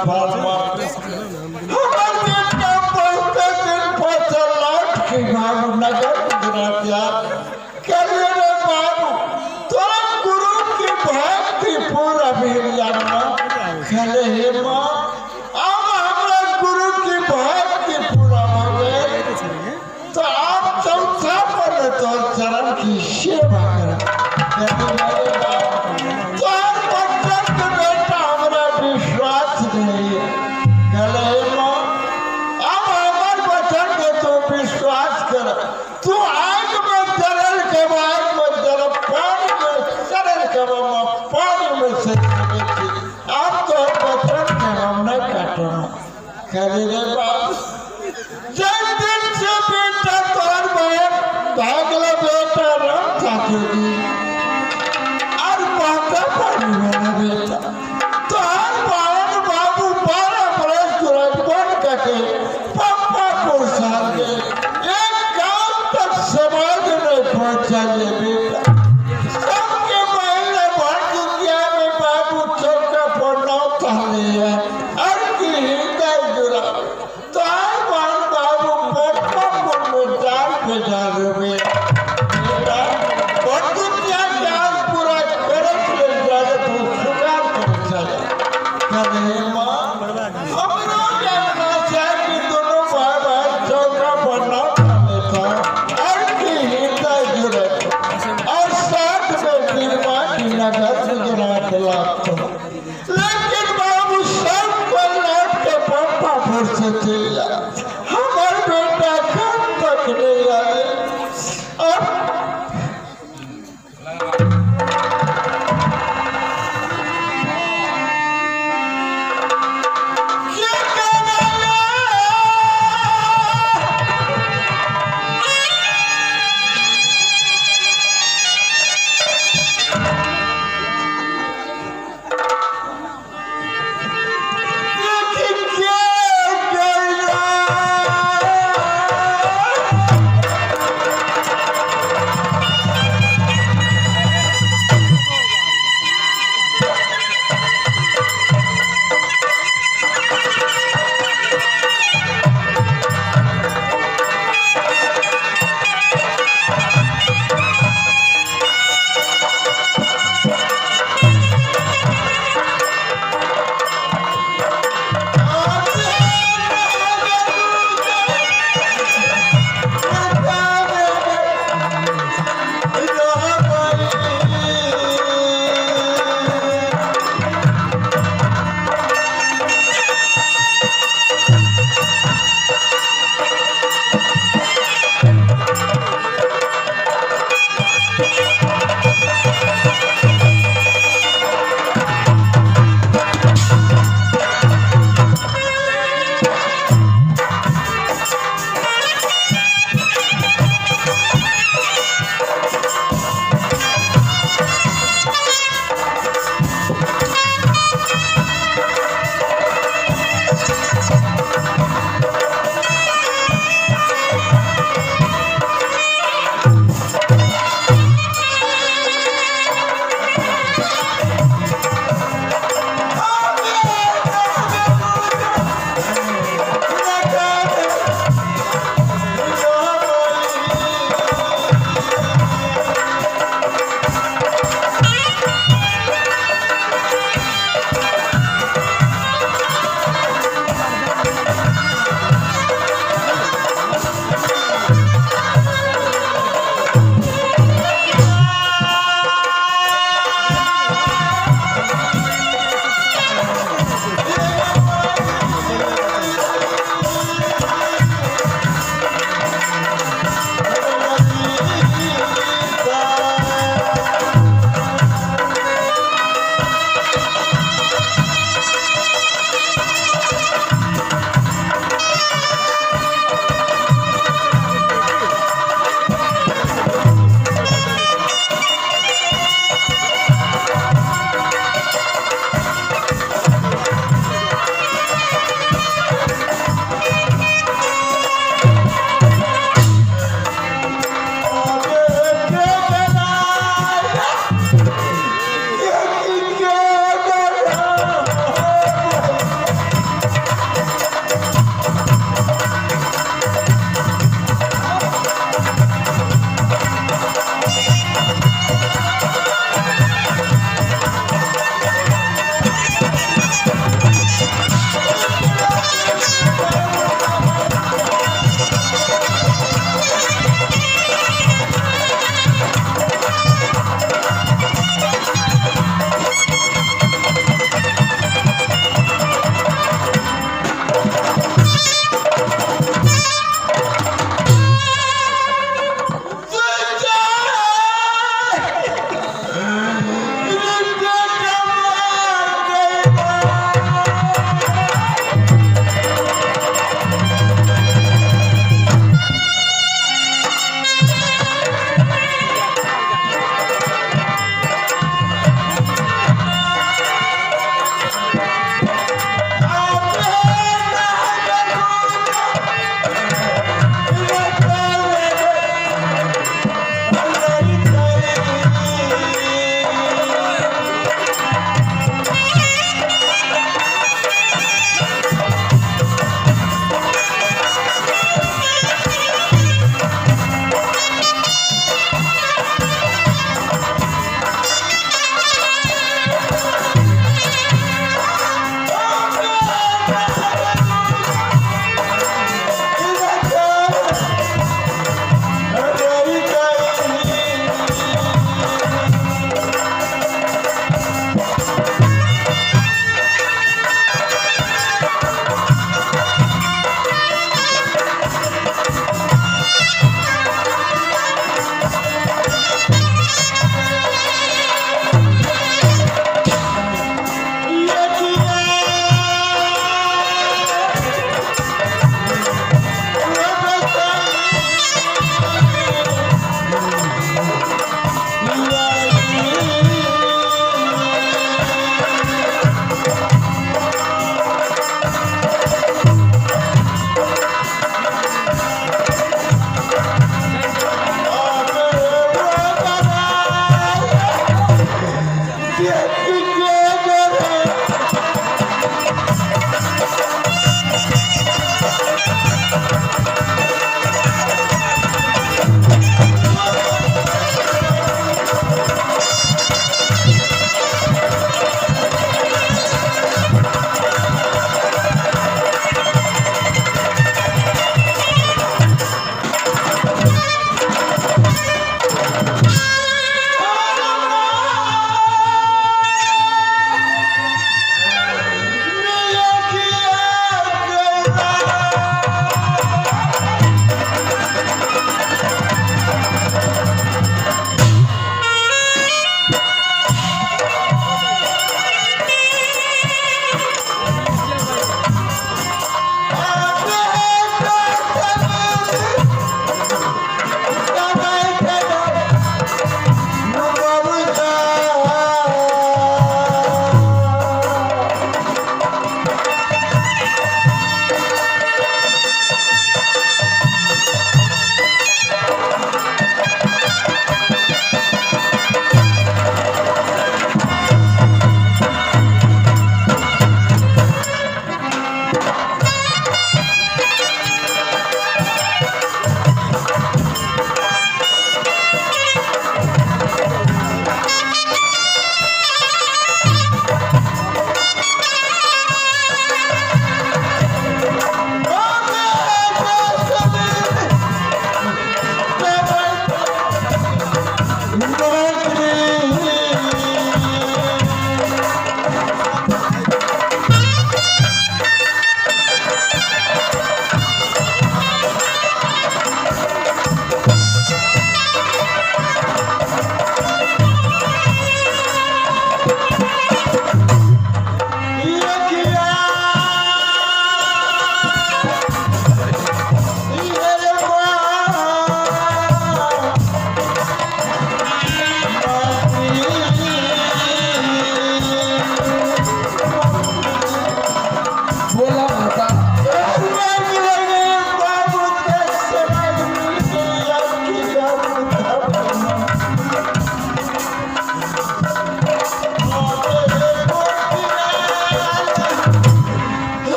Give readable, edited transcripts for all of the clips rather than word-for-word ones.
फल हमर बेटा बहुत दिन पर लौट के बाबू नगर गुजरात कहलिए रे बाबू तोरा गुरु की भक्ति पूरा मिल जाना। कहले हे माँ अब हमरा गुरु की भक्ति पूरा हो गए तो आप चौथा पर तो चरण की सेवा कर। तोहर बच्चन के बेटा हमरा विश्वास नहीं। कहले हे माँ अब हमर बच्चन के तू विश्वास कर, तू आग में जलल के आग में जल, पानी में सड़ल के पानी में सड़ सके छी, अब तोहर बच्चन के हम नहीं काटब। कहले रे बाबू जब दिन से बेटा तोहर बहन भागल बेटा राम ठाकुर और बाता पानी वाला बेटा तोहर बहन बाबू 12 बरस दुरागमन करके पप्पा को साल गए, एक गांव तक समाज नहीं पहुंचा ले बेटा। सबके महीने भर दुनिया में बाबू चौका पर नाव टहले है और की हृदय जुड़ा तोहर बहन बाबू पप्पा में जाल पे जा रहे बेटा। और दुनिया के आज पूरा करत ले जाए तो स्वीकार कर चले। कहले माँ हमरो जानना चाहे कि दोनों भाई बहन चौका पर नाव टहले था और की हृदय जुड़े और साथ में बीमा की नगर गुजरात लाते, लेकिन बाबू सब को लौट के पप्पा पर से चल हमार बेटा कब तक नहीं आए।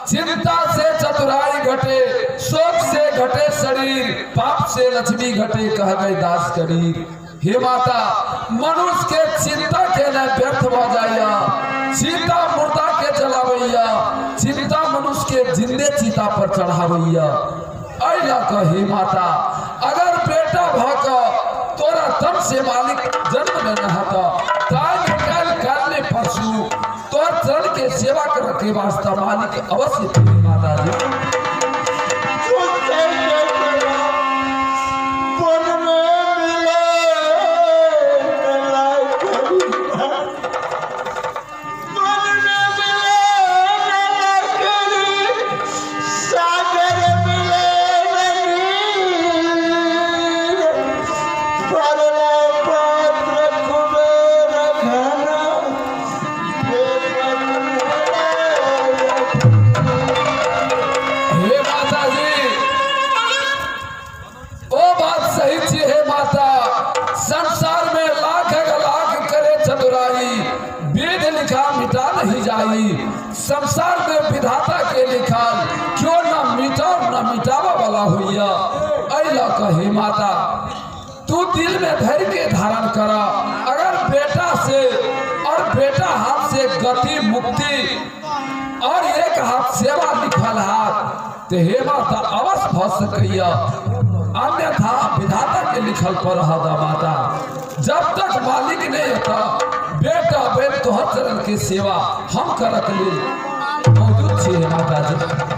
चिंता से चतुराई घटे, शोक से घटे शरीर, पाप से लक्ष्मी घटे, कह गए दास कबीर। हे माता, मनुष्य के चिंता के न व्यर्थ भ जाइया, चिंता मुर्दा के जलावैया, चिंता मनुष्य के जिंदे चिता पर चढ़ावैया। एहि लऽ कऽ हे माता, अगर बेटा भऽ कऽ तोरा तन से मालिक जन्म लेने हत, काल्हि काल्हि काल्हि परसू तोहर चरण के सेवा करऽ के वास्ते मालिक अवश्य माता जी। संसार में विधाता के लिखल क्यों न मिटा न मिटावा वाला हुआ। एहि लऽ कऽ हे माता, तू दिल में धैर्य के धारण कर। अगर बेटा से और बेटा हाथ से गति मुक्ति और एक हाथ सेवा लिखल हाथ तो हे माता अवश्य भ सकैया, अन्यथा विधाता के लिखल पर रह माता। जब तक मालिक नहीं होता बेटा बेट तोहर चरण के सेवा हम करक लेल मौजूद छी माता जी।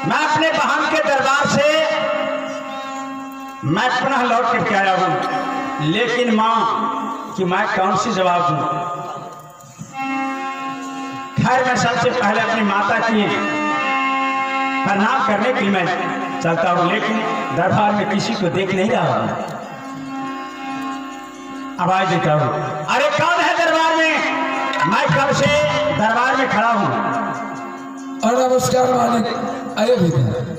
मैं अपने बहन के दरबार से मैं पुनः लौट करके आया हूँ, लेकिन माँ कि मैं कौन सी जवाब दूँ। खैर मैं सबसे पहले अपनी माता की प्रणाम करने के लिए मैं चलता हूँ, लेकिन दरबार में किसी को देख नहीं रहा हूँ। आवाज देता हूँ, अरे कौन है दरबार में? मैं कब से दरबार में खड़ा हूँ। और नमस्कार मालिक, आइए भीतर।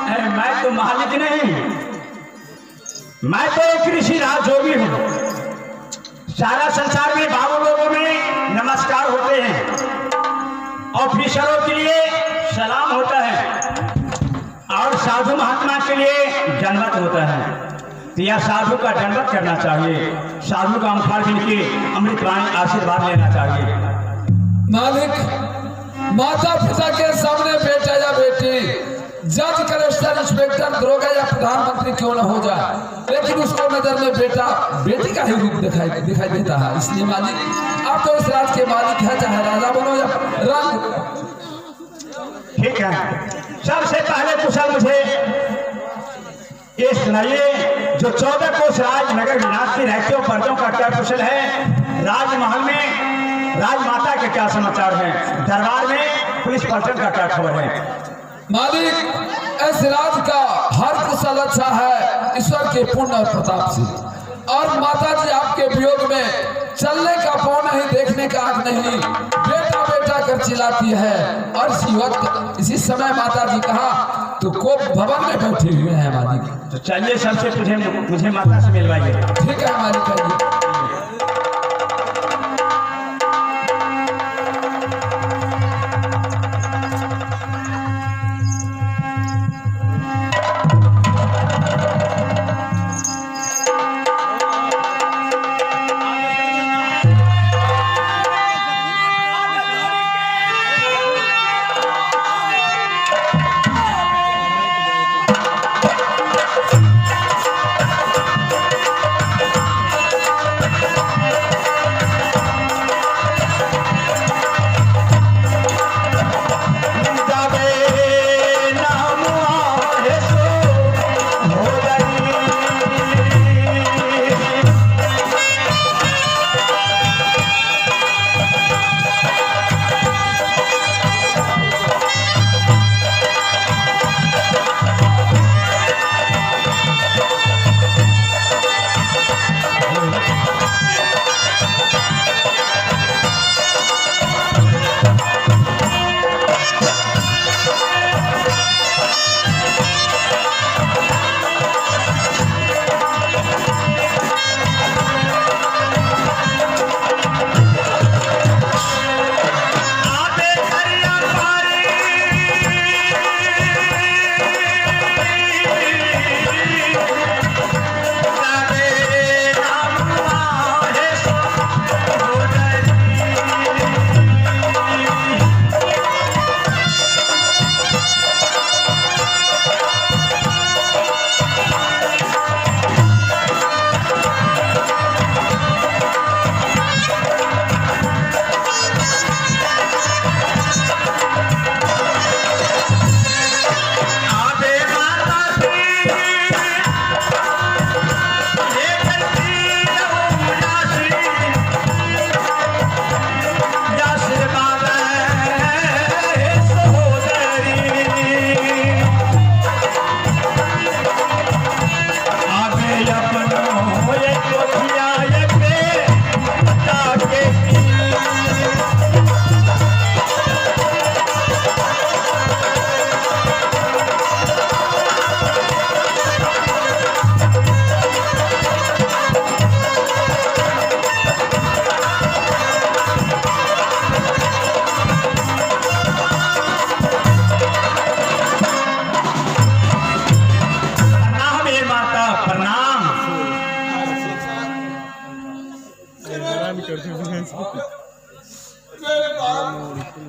अरे मैं तो मालिक नहीं, मैं तो एक ऋषि राजयोगी हूँ। सारा संसार में बाबू लोगों में नमस्कार होते हैं, ऑफिसरों के लिए सलाम होता है और साधु महात्मा के लिए दंडवत होता है। तो यह साधु का दंडवत करना चाहिए, साधु का मुखारबिंद की अमृतवाणी आशीर्वाद लेना चाहिए। मालिक, माता पिता के सामने बेटा या बेटी जज, कलेक्टर, इंस्पेक्टर, दरोगा या प्रधानमंत्री क्यों न हो जाए, लेकिन उसको नजर में बेटा बेटी का ही रूप दिखाई दिखाई देता है। इसलिए मालिक, आप तो इस राज के मालिक हैं, चाहे राजा बनो या रंग। ठीक है, सबसे पहले कुशल मुझे ये सुनाइए, जो 14 कोस राजनगर विनाशी रहते हो पर्दों का क्या कुशल है? राजमहल में राजमाता के क्या समाचार हैं? दरबार में पुलिस पर्सन का क्या खबर है? मालिक, इस राज का हर कुशल अच्छा है ईश्वर के पुण्य और प्रताप से। और माता जी आपके वियोग में चलने का पाँव नहीं, देखने का आँख नहीं, बेटा बेटा कर चिल्लाती है। और इसी वक्त इसी समय माता जी कहा तो कोप भवन में बैठे हुए हैं मालिक। तो चलिए सबसे मुझे माता से मिलवाइए। ठीक है मालिक, आइए।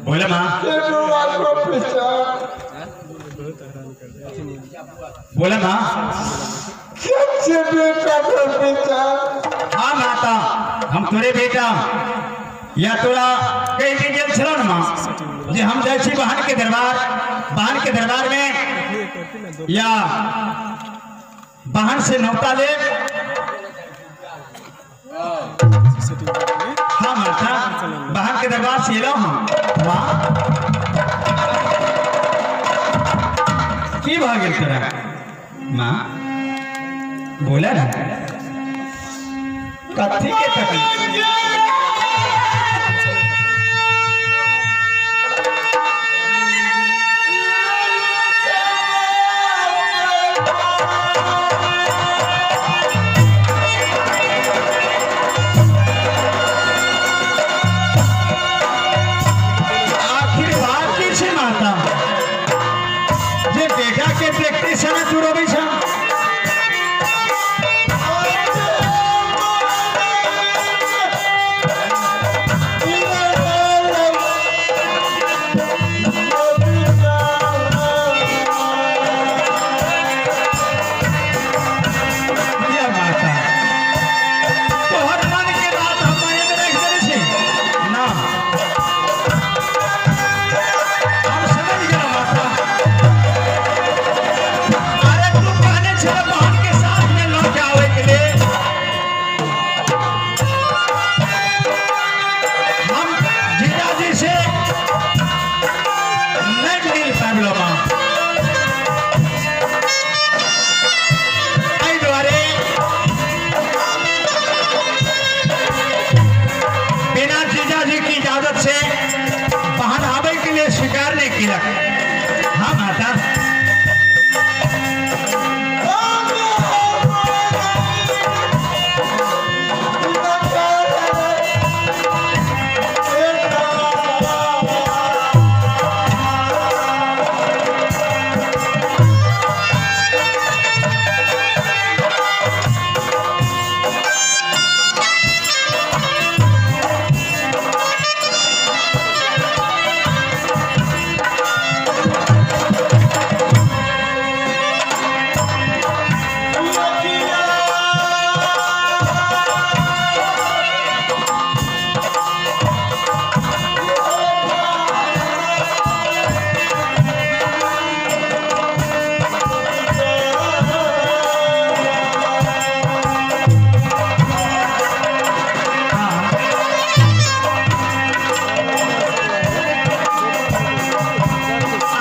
बोले माँ, बोले माँ। हाँ माता, हम तेरे बेटा या तोरा कहि के गेल छलौ ने माँ जे हम जाइ छी बहन के दरबार, बहन के दरबार में या बहन से नौता ले। हाँ माता, बहन के दरबार से एलहुँ हम। माँ की भऽ गेल तोरा? माँ बोला ना, कथी के तकलीफ? आखिर बात की छै माता, जे बेटा के देखते समय तू रोबै छ? या माता, तोहर मन के बात हम मने में राखि देने छी ना, हम समझ गेलहुँ माता। अरे तू कहने छल बहन के साथ में लऽ के आबै के लेल, हम जीजाजी से नहीं मिल पाबलहुँ माँ, एहि दुआरे बिना जीजाजी की इजाजत से बहन आबै के लिए स्वीकार नहीं केलक। हाँ माता,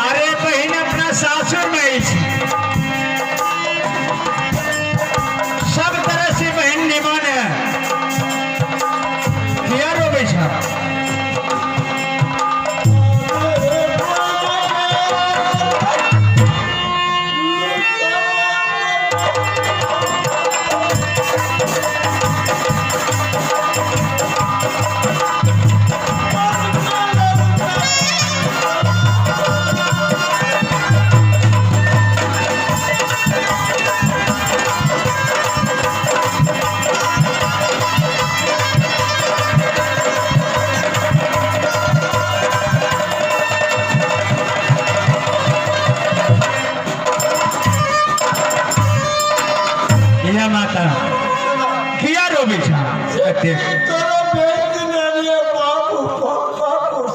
अरे बहिन अपना सासुर में अछि, सब तरह से बहिन निमन है, किया रोबै छ? या माता, किया रोबै छ एतेक? तोरा भेज देलियै बाबू पंपापुर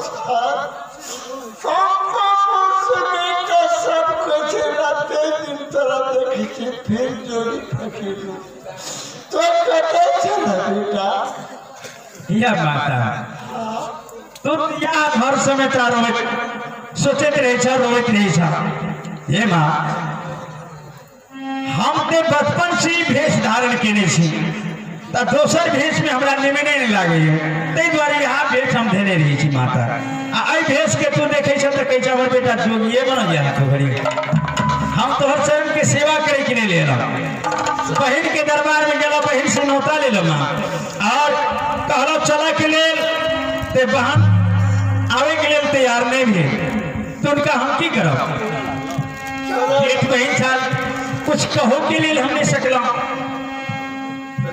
पंपापुर से बेटा सब कुछ राते दिन तोरा देखै छी, फिर जोड़ी फकीर तो कतऽ छल बेटा? या माता, तू या हर समय तोरा रोबैत सोचैत रहै छ, रोबैत रहै छ। हे माँ, हम ते बचपन से ही भेष धारण केने छी, तऽ दोसर भेष में हमरा निमने नहीं लागैए, ताहि दुआरे इएह भेष हम धेने रहै छी माता। आ एहि भेष के तू देखै छ तऽ कहै छ हमर बेटा जोगिए बनल जाय तो घड़ी। हम तोहर चरण के सेवा करे के लेल एलहुँ, बहिन के दरबार में गेलहुँ, बहिन से नौता लेलहुँ माँ, और कहलहुँ चलऽ के लेल, ते बहन आबै के लेल तैयार नहीं भेल, तो उनका हम की करब? जेठ बहिन छल, कुछ कहो के लेल हम नहीं सकलहुँ।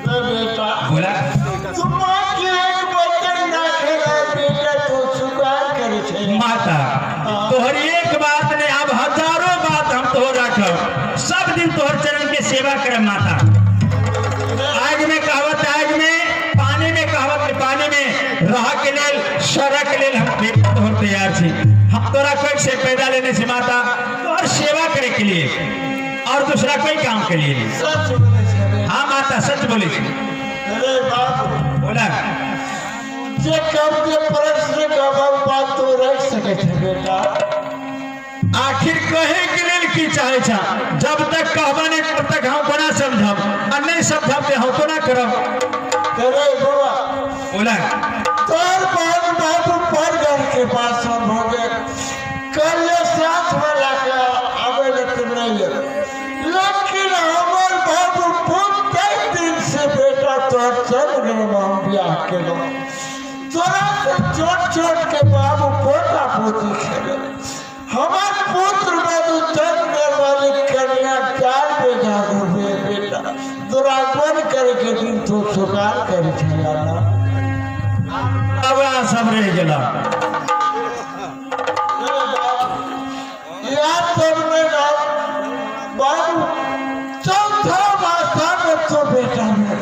बेटा बोला तू माँ के एक वचन ना खेला बेटा, तू स्वीकार करे छै। माता, तोहर एक बात नहीं, अब हजारों बात हम तोहर राखब, सब दिन तोहर चरण के सेवा करब माता। आग में कहावत आग में, पानी में कहावत पानी में, रह के लेल सर के लेल हम बेटा तोहर तैयार छी। हम तोरा कोई से पैदा लेने से माता तोहर सेवा करे के लिए और दूसरा कोई काम के लिए नहीं। सच बोले छे रे। हाँ माता सच बोले छी। अरे बाप बोला जे कब के प्रश्न का बात तो रख सके छे बेटा। आखिर कहे के लेल की चाहे छा? जब तक कहबा नहीं तब तक हम कोना समझब आ नहीं समझब ते हम कोना करब। अरे बाबा बोला तोर बाप बाबू पर घर के पास हो गए कल ये साथ में लाके आवे लेकिन नहीं है। लेकिन हमार बाबू बहुत दिन से बेटा तोर चल गए हम ब्याह के लो तोरा से छोट छोट के बाबू पोता पोती खेले। हमार पुत्र बाबू चल गए वाली कन्या 4 बेटा रुपये बेटा दुरागमन करे के दिन तो स्वीकार करे छला ना। अब सब रह गेला यार सब में ना बाबू चौथा अवस्था में तो बेटा में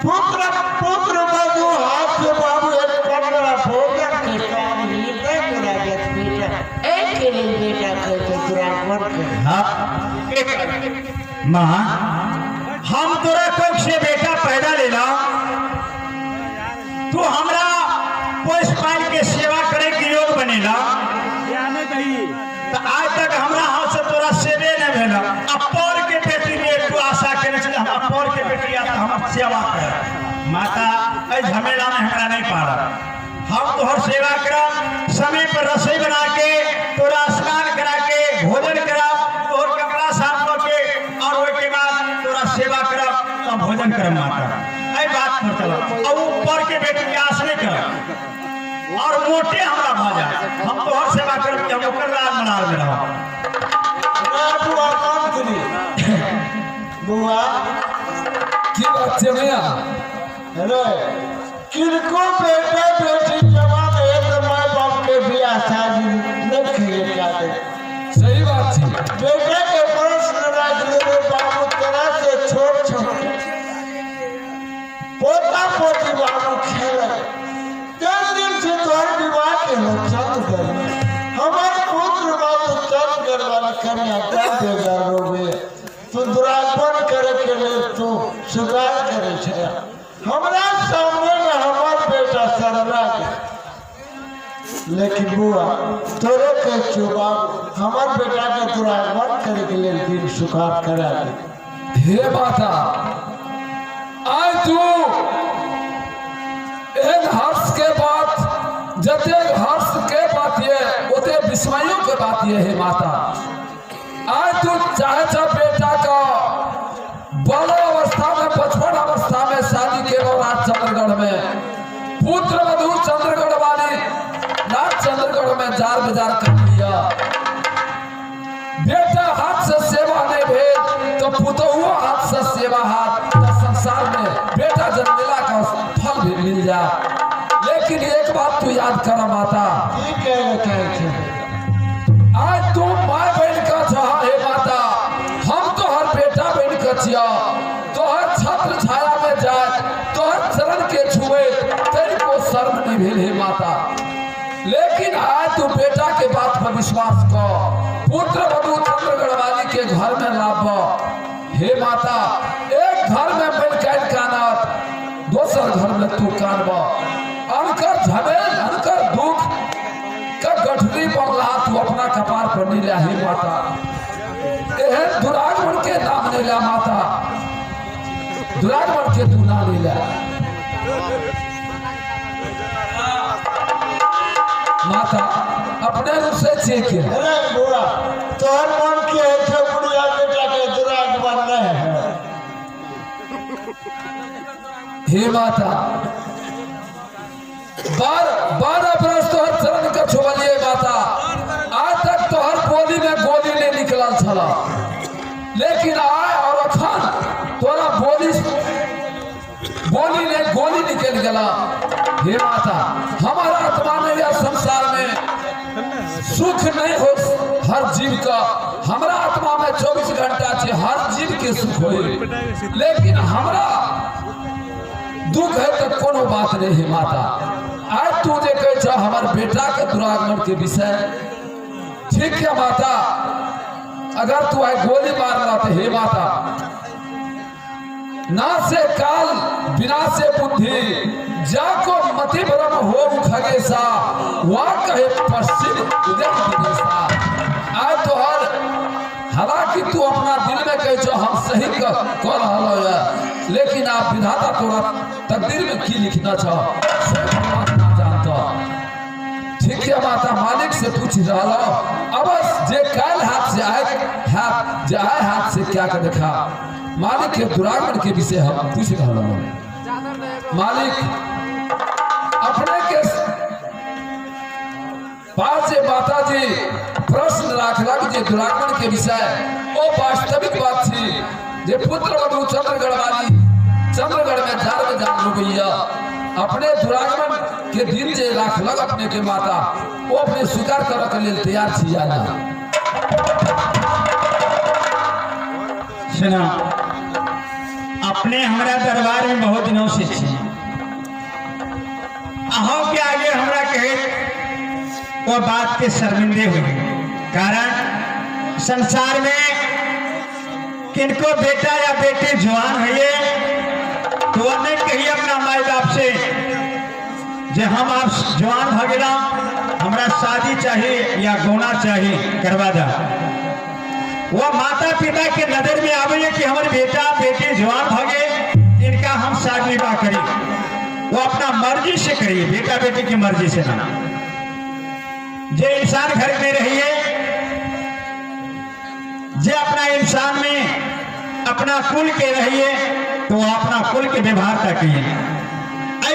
पुत्र पुत्र बाबू हाथ से बाबू एक 15 भोजन के काम ही नहीं करा जात बेटा एक के लिए बेटा कहते दुरागमन करे। हाँ माँ हम तोरा कोख से बेटा पैदा लेला तू हमरा पोस पाल के सेवा करे के योग बनेला तो आज तक हमरा हाथ से तोरा सेवे नहीं भेला। अब पौर के बेटी में तू आशा केने छे हमरा पौर के बेटी आ हम सेवा कर। माता एहि झमेला में हमरा नहीं पारा। हम तोहर सेवा करब, समय पर रसोई बना के तोरा स्नान करा के भोजन करब, तोहर कपड़ा साफ कऽ के और ओहिके बाद तोरा सेवा करब तब भोजन करब। माता एहि बात पर चलब और ऊपर के बेटी के आश नहीं करब और मोटे हमरा भऽ जाए हम तोहर सेवा करब कि हम ओकर लाज मनाल में रहब। बुआ काम करी बुआ की बात छै भैया? अरे किनको बेटा बेटी जवान है तो माँ बाप के बियाह शादी नहीं खेले जाते। सही बात छै। बेटा के प्रश्न राख ले बाबू तोरा से छोट छोट पोता पोती बाबू खेले 10 दिन से तोहर विवाह के हो चंद कर हमारे पुत्र बाबू चंद कर वाला कन्या 10 हजार रोबे तू दुरागमन करे के लिए तू स्वीकार करे छे। हमरा सामने में हमार बेटा शर्मा के लेकिन बुआ तोरे के चुबा हमार बेटा के दुरागमन करे के लिए दिन स्वीकार करा दे। हे माता आज तू एहन हर्ष के बात जते हर्ष के बात ये ओते विस्मयों के बात ये हे माता। आज तू चाहे छ बेटा का बाल अवस्था में बचपन अवस्था में शादी के राज चंद्रगढ़ में पुत्र वधु चंद्रगढ़ वाली राज चंद्रगढ़ में जार बाजार कर लिया। बेटा हाथ से सेवा नहीं भेल तो पुतहुओ हाथ से सेवा हाथ तो संसार में बेटा जन्मेला का फल भी मिल जा। लेकिन एक बात तू याद कर माता की कहले चाहे छे? आज तू my बन का छह हे माता हम तो हर बेटा बन का छिया तोहर छत्र छाया में जाए तोहर चरण के छुए तेरे को शर्म नहीं भेल हे माता। लेकिन आज तू बेटा के बात पर विश्वास कर पुत्र वधु चंद्रगढ़ वाली के घर में लाभ हे माता। एक घर में बन कानत दोसर घर में तू कानब अनकर झमेल अनकर दुख का गठरी पर तू अपना कपार पर नहीं लिया हे माता। एहन दुरागमन के नाम नहीं लिया माता दुरागमन के तू ना नहीं लिया माता अपने रूप से चेक। अरे बुआ तोहर मन के है छे बुढ़िया बेटा के दुरागमन नहीं है। हे माता 12 बरस तोहर चरण के छुबलिए माता आज तक तोहर बोली में गोली नहीं निकलल छला। लेकिन आय और अखन तोरा बोली बोली ने गोली निकल गला। हे माता हमारा आत्मा में या संसार में सुख नहीं हो हर जीव का। हमारा आत्मा में 24 घंटा छे हर जीव के सुख हो लेकिन हमारा दुख है तो कोनो बात नहीं है माता। आइ तू जे कहै छह हमर बेटा के दुरागमन के विषय, ठीक है माता, अगर तू आइ गोली मारला तो हे माता, ना से काल बिना से बुद्धि, जाको मति भ्रम हो खगेसा, वह कहे पश्चिम उदय विदेशा। आइ तोहर हालांकि तू अपना दिल में कहे छो हम सही कह रहल है, लेकिन आप विधाता तोरा तकदीर में की लिखना छो से परमात्मा जानता। ठीक है माता, मालिक से पूछ रहा अवश्य जे काल हाथ से आए हाथ जे आए हाथ से क्या कर देखा। मालिक के दुरागमन के विषय हम पूछ रहा। मालिक अपने के पास जे माता जी प्रश्न राखलक जे दुरागमन के विषय, ओ वास्तविक बात थी जे पुत्र वधु चंद्रगढ़ वाली चंद्रगढ़ में जार में जान रुपया अपने दुरागमन के दिन जे राखलक अपने के माता, वो अपने स्वीकार करे के लेल तैयार छी या ना? सुना, अपने हमरा दरबार में बहुत दिनों से छी, अहों के आगे हमरा कहे वो बात के शर्मिंदे हुए। कारण संसार में किनको बेटा या बेटी जवान हुए तो वह नहीं कही अपना माई बाप से जे हम आप जवान भ गेला, हमरा शादी चाहिए या गौना चाहिए करवा दा। वह माता पिता के नजर में आवे कि हमारे बेटा बेटी जवान भ गए, इनका हम शादी विवाह करी। वो अपना मर्जी से करिए, बेटा बेटी की मर्जी से ना। जे इंसान घर में रहिए, जे अपना इंसान में अपना कुल के रहिए तो वो अपना कुल के व्यवहार तक किए।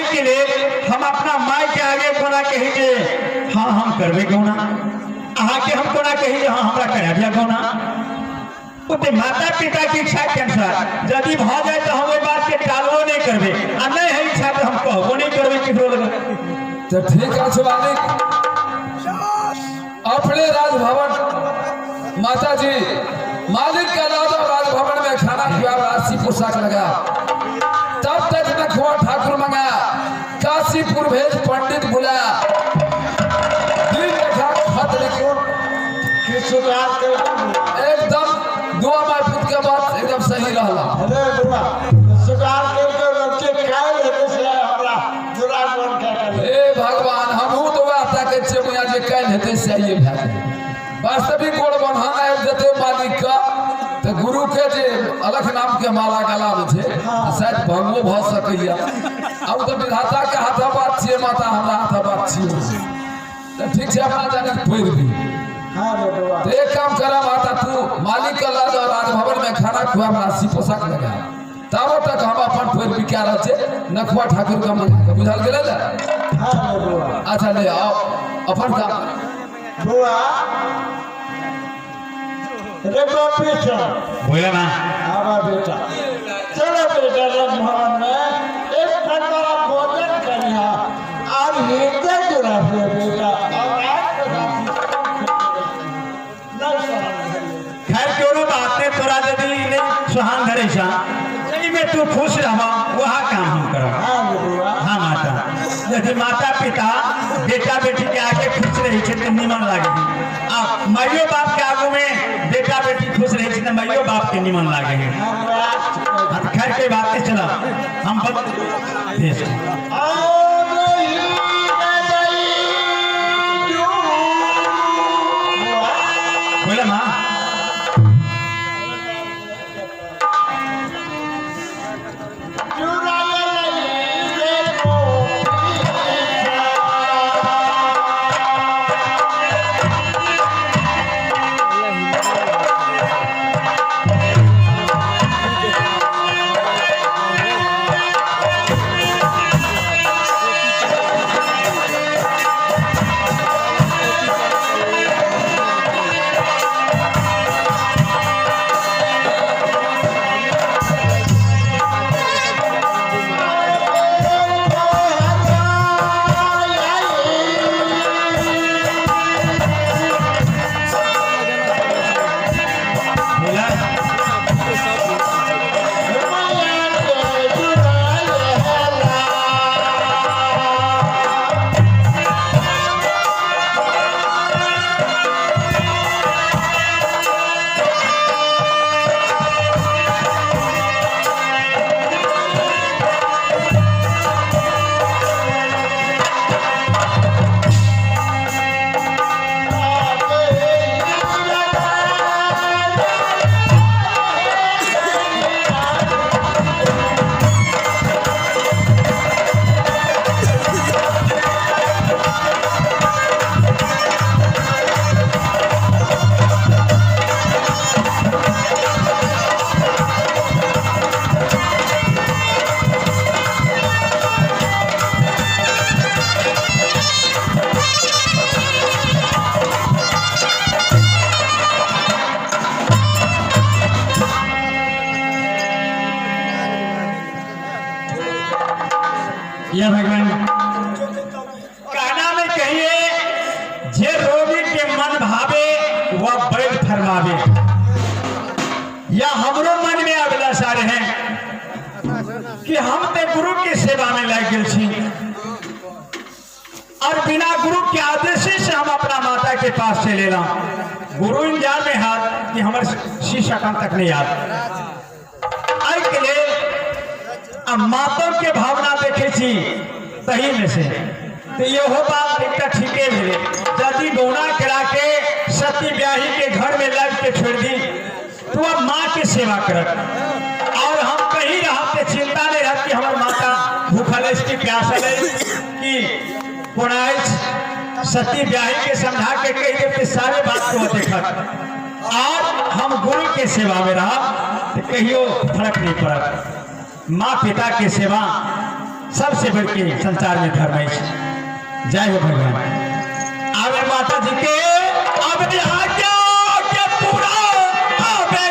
के लिए हम अपना माई के आगे कोना कही जे हाँ हम करबे गौना, अहाँ के हम कोना कही जे हाँ हमरा करा दिया गौना। ओते माता पिता की इच्छा के अनुसार यदि भ जाए तो हम ओहि बात के टालबो नहीं करबे, आ नहीं है इच्छा तो हम कहबो नहीं करबे केकरो लग। तो ठीक है मालिक, अपने राजभवन माता जी मालिक का लादो राजभवन में खाना खुआ राशि पोशाक लगा, तब तक नखवा ठाकुर मंगा, काशीपुर भेज पंडित बुलाया, दिन देखा खत लिखो एकदम दुआ माय पुत के बात एकदम सही रहला। अरे बुआ सुधार करके बच्चे कायल हेतै से हमरा दुरागमन के करे। हे भगवान, हमहू तो वएह ताकै छियै मुइया जे काल्हि हेतै से आइए भए गेलै। वास्तविक गोड़ बन्हन आबि जेतै मालिक के तऽ गुरु के जे अलख नाम के माला गला में छै शायद भंगो भऽ सकैया। आब तऽ विधाता के हाथ बात छियै माता, हमरा हाथ बात छियै। तऽ ठीक छै, अपना जाने पढ़ि भी हाँ रे बुआ। तो एक काम करा माता, तू मालिक के ला जाओ राजभवन में खाना खुआ राशि पोशाक लगा, तब तक हम अपन पैर बिका रहल छै नखुआ ठाकुर के मंगा के, बुझल गेलै ने? हाँ रे बुआ। अच्छा ले आओ अपन काम। बुआ रे गोपी बोला माँ। आवा बेटा, चलो बेटा राजभवन में एक ठंडा भोजन करिया और हृदय जुड़ा बेटा और आज खैर क्यों बात ने तोरा यदि नहीं सुहान धरे सा सही में तू खुश रह वह काम हम करब। हाँ माता, यदि माता पिता बेटा बेटी के आगे खुश रही छै तऽ निमन लागे, आ माइयो बाप के आगू में बेटा बेटी खुश रही छै तऽ माइयो बाप के निमन लागे। हाँ तो खैर के बात नहीं चला हम भेज। बोला माँ। Thank यह भगवान कहना में कहिए, जे रोगी के मन भावे वह बैठ फरमावे। या हमरो मन में अगला सारे हैं कि हम ते गुरु के सेवा में लग गए छी और बिना गुरु के आदेश से हम अपना माता के पास से लेला। गुरु इंतजार में हाथ कि हमारे शीशा कान तक नहीं याद के लिए। अब माता के भावना देखे छी तही में से तो ये हो बात एक ठीके भेले। यदि गौना करा के सती ब्याही के घर में लग के छोड़ दी तो अब माँ के सेवा करत और हम कहीं रहते चिंता नहीं रहती हमार माता भूखल है कि प्यासल है कि कोना सती ब्याही के समझा के कह देते सारे बात को देखत और हम गुरु के सेवा में रहा तो कहियो फर्क नहीं पड़त। माँ पिता के सेवा सबसे बढ़ के संसार में धर्म है। जय हो भगवान। आवे माता जी के अब आज्ञा के पूरा आवे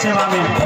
सेवा में।